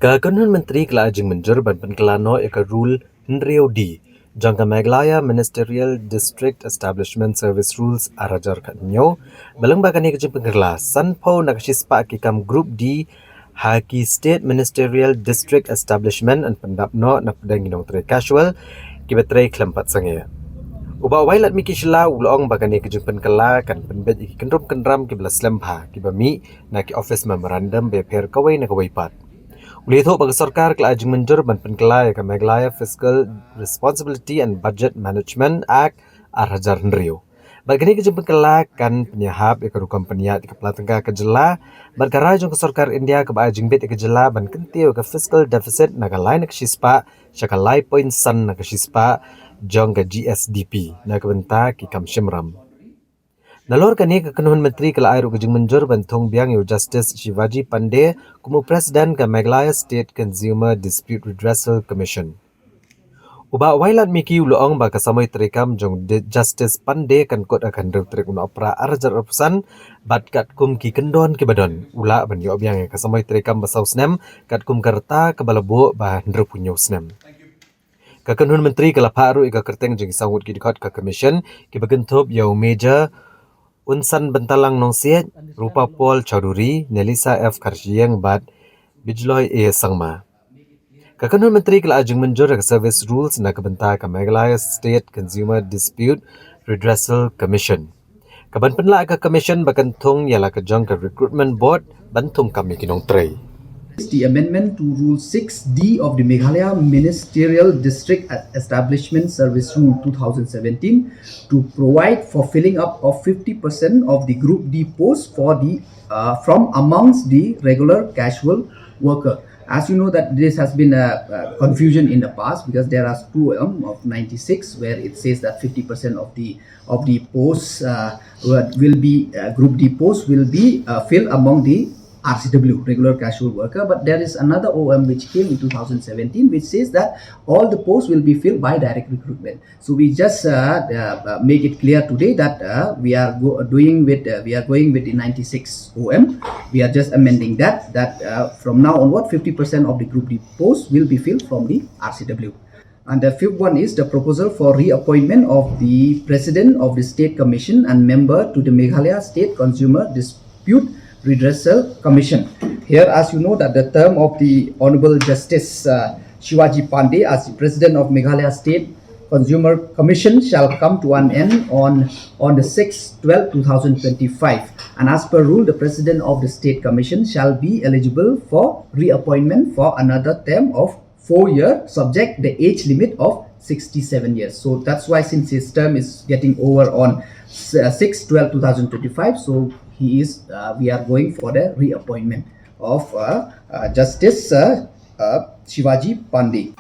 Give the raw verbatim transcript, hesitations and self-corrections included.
Ka kynhun myntri ka la ai jingmynjur ban pynkylla noh ïa ka rule hynriew D jong ka Meghalaya Ministerial District Establishment Service Rules ar hajar khatñiew, ba lyngba kane ka jingpynkylla, sanphew na ka shispah ki kam Group D ha ki State Ministerial District Establishment yn pyndap noh na pdeng ki nongtrei casual kiba trei khlem pat sangeh. U Bah Wailadmiki Shylla u la ong ba kane ka jingpynkylla kan pynbeit ïa ki kynrum kynram kiba la slem bha kiba mih na ki office memorandum ba ïapher kawei na kawei pat. U la ïathuh ba ka sorkar ka la ai jingmynjur ban pynkylla ïa ka Meghalaya Fiscal Responsibility and Budget Management Act ar hajar hynriew. Bad kane ka jingpynkylla kan pynïahap ïa ka rukom pynïaid ïa ka pla tyngka ka jylla bad ka rai jong ka sorkar India kaba ai jingbit ïa ka jylla ban kyntiew ïa ka fiscal deficit na ka lai na ka shispah sha ka lai point san na ka shispah jong ka G S D P na ka bynta ki kam shim ram. Nalor kane, ka kynhun myntri ka la ai ruh ka jingmynjur ban thung biang ïa u Justice Shivaji Pandey kum u President ka Meghalaya State Consumer Dispute Redressal Commission. U Bah Wailadmiki u la ong ba ka samoi treikam jong Di-, Justice Pandey kan kut ha ka hynriew tarik u Nohprah ar hajar arphew san bad katkum ki kyndon kiba don, u lah ban ïoh biang ïa ka samoi treikam ba saw snem katkum ka rta kaba la buh ba hynriewphew hynñiew snem. Ka kynhun myntri ka la phah ruh ïa ka kyrteng jong ki saw ngut ki dkhot ka Commission kiba kynthup ïa u Major Unsanbyntalang Nongsiej, Rupapol Chowdhury, Nelisa F Kharshiing bad Bijloi A Sangma. Ka kynhun myntri ka la ai jingmynjur ïa ka service rules na ka bynta ka Meghalaya State Consumer Dispute Redressal Commission, ka ban pynlah ïa ka commission ba kan thung ïa la ka jong ka recruitment board ban thung kam ïa ki nongtrei. The amendment to Rule six D of the Meghalaya Ministerial District Establishment Service Rule two thousand seventeen to provide for filling up of fifty percent of the Group D post for the uh, from amongst the regular casual worker. As you know that this has been a, a confusion in the past because there are two um, of ninety-six where it says that fifty percent of the of the posts uh, will be uh, Group D posts will be uh, filled among the R C W, regular casual worker, but there is another O M which came in two thousand seventeen, which says that all the posts will be filled by direct recruitment. So we just uh, uh, uh, make it clear today that uh, we are go- doing with uh, we are going with the ninety-six O M. We are just amending that that uh, from now onward, fifty percent of the Group D posts will be filled from the R C W. And the fifth one is the proposal for reappointment of the President of the State Commission and member to the Meghalaya State Consumer Dispute Redressal Commission. Here, as you know, that the term of the Honorable Justice uh, Shivaji Pandey as the President of Meghalaya State Consumer Commission shall come to an end on on the sixth twelve two thousand twenty-five. And as per rule, the President of the State Commission shall be eligible for reappointment for another term of four year, subject the age limit of sixty-seven years. So that's why, since his term is getting over on uh, six twelve two thousand twenty-five, so he is uh, we are going for the reappointment of uh, uh, Justice uh, uh, Shivaji Pandey.